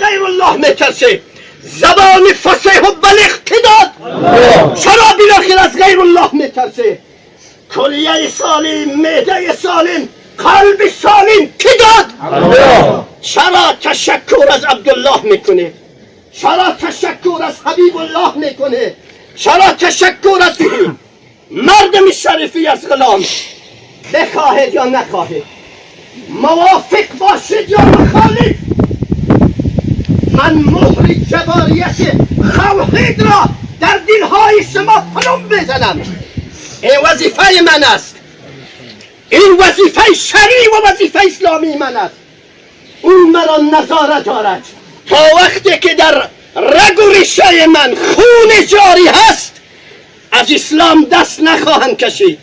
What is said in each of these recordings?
غیر الله میترسه؟ زبان فصیح و بلیغ کی داد؟ چرا بالاخره از غیر الله میترسه؟ کلیه سالم، معده سالم، قلب سالم کی داد؟ چرا تشکر از عبدالله میکنه؟ چرا تشکر از حبیب الله میکنه؟ چرا تشکر از مردم شریفی از غلام؟ بخواهید یا نخواهید، موافق باشید یا مخالف، من مهر جباریت توحید را در دلهای شما پلم بزنم. این وظیفه من است، این وظیفه شرعی و وظیفه اسلامی من است. اون مرا نظاره دارد. تا وقتی که در رگ و ریشه من خون جاری هست، از اسلام دست نخواهم کشید،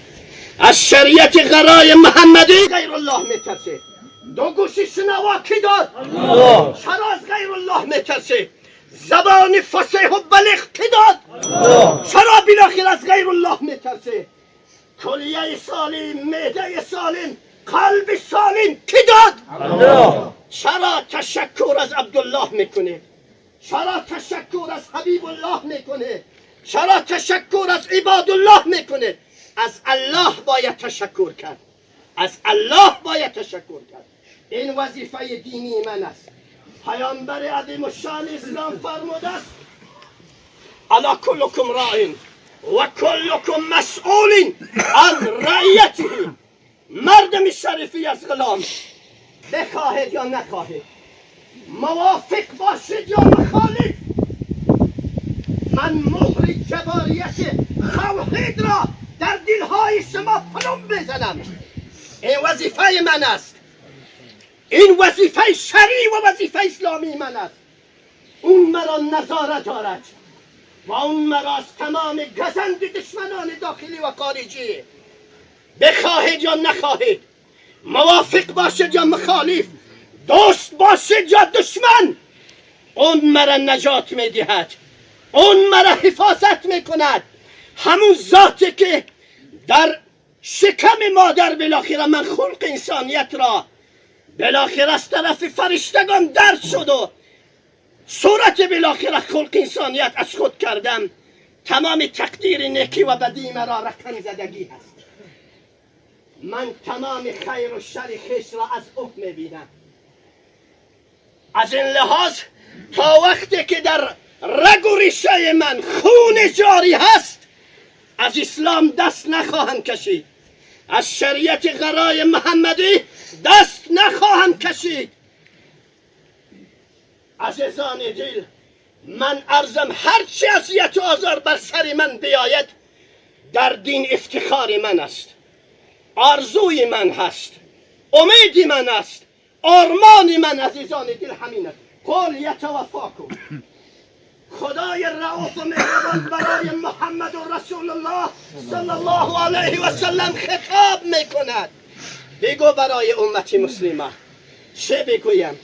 از شریعت غرای محمدی. غیر الله میترسه؟ دو گوشی شنوا کی داد؟ چرا از غیر الله میترسه؟ زبان فصیح و بلیغ کی داد؟ چرا بالاخره از غیر الله میترسه؟ کلیه سالم، معده سالم، قلب سالم کی داد؟ چرا تشکر از عبدالله میکنه؟ چرا تشکر از حبیب الله میکنه؟ چرا تشکر از عباد الله میکنه؟ از الله باید تشکر کرد، از الله باید تشکر کرد. این وظیفه دینی من است. پیامبر عظیم الشان اسلام فرموده است: الا کلکم راع و کلکم مسئول عن رعیته. مردم شریفی از غلام، بخواهید یا نخواهید، موافق باشید یا مخالف، من مهر جباریت توحید را در دلهای شما پلم بزنم. این وظیفه من است، این وظیفه شرعی و وظیفه اسلامی من است. اون مرا نظاره دارد و اون مرا از تمام گزند دشمنان داخلی و خارجی، بخواهید یا نخواهید، موافق باشید یا مخالف، دوست باشید یا دشمن، اون مرا نجات میدهد، اون مرا حفاظت میکند. همون ذاتی که در شکم مادر بالاخره من خلق انسانیت را بالاخره از طرف فرشتگان درج شد و صورت بالاخره خلق انسانیت از خود کردم، تمام تقدیر نیکی و بدی مرا رقم زدگی هست. من تمام خیر و شر خویش را از او میبینم. از این لحاظ تا وقتی که در رگ و ریشه من خون جاری هست، از اسلام دست نخواهم کشید، از شریعت غرای محمدی دست نخواهم کشید. عزیزان دل، من عرضم هرچی اذیت و آزار بر سر من بیاید، در دین افتخار من است، آرزوی من هست، امید من است، آرمان من، عزیزان دل، همین است. قل یتوفاکم. خدای رؤوف و مهربان برای محمد و رسول الله صلی الله علیه و سلم خطاب میکند: بگو برای امت مسلمه. چه بگویم؟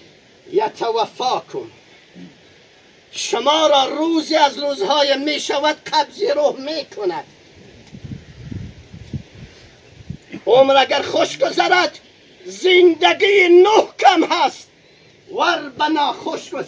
یتوفاکم، شما را روزی از روزهای می شود قبض روح می کند. عمر اگر خوش گذرد، زندگی نه کم هست، ور بنا خوش گذرد.